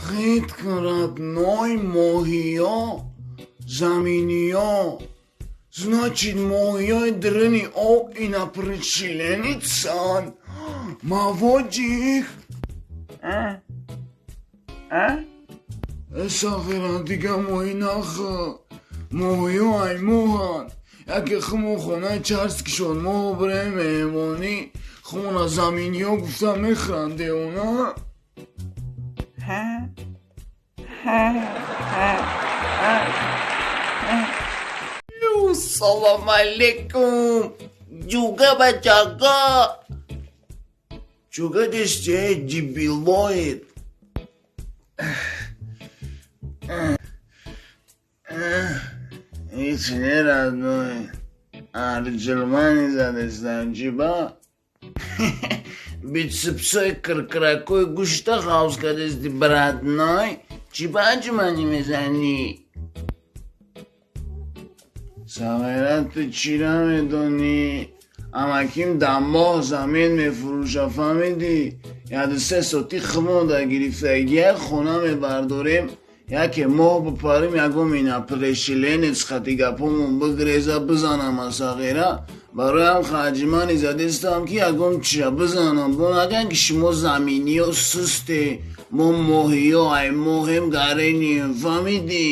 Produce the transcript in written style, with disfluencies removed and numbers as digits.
Хит кун, родной, моҳиё заминиё, значит, моҳиёи дурини об инопришеленецан мавоҷих. Сағира, дига моҳӣ нахӯр. Моҳиё ай моҳанд. Яке хумо хонаи чарс кишон, моҳ бираем меҳмонӣ, хумона заминиё гуфта мехӯранд, девона. Салом алейкум, ҷуга бачага. Чуга дести, дебилоид? Ҳеч не, родной. Арҷилмани задестан чиба? Битсипсои киркиракои гӯшта ғавз кардести, братной. Чиба аҷманӣ мезанӣ? Сағира, ту чира медонӣ? Амаким дар моҳ замин мефурӯша, фаҳмидӣ? Яду се соти хумода гирифтагия хона мебардорем, яке моҳ бипарим, ягон инопришеленец хати гапомон бигреза бизанама. Сағира, бароям хаҷимани задестам, ки ягон чия бизанам, бо наган, ки шумо заминиё сусте, мо моҳиё ай моҳем, гарением, фаҳмидӣ?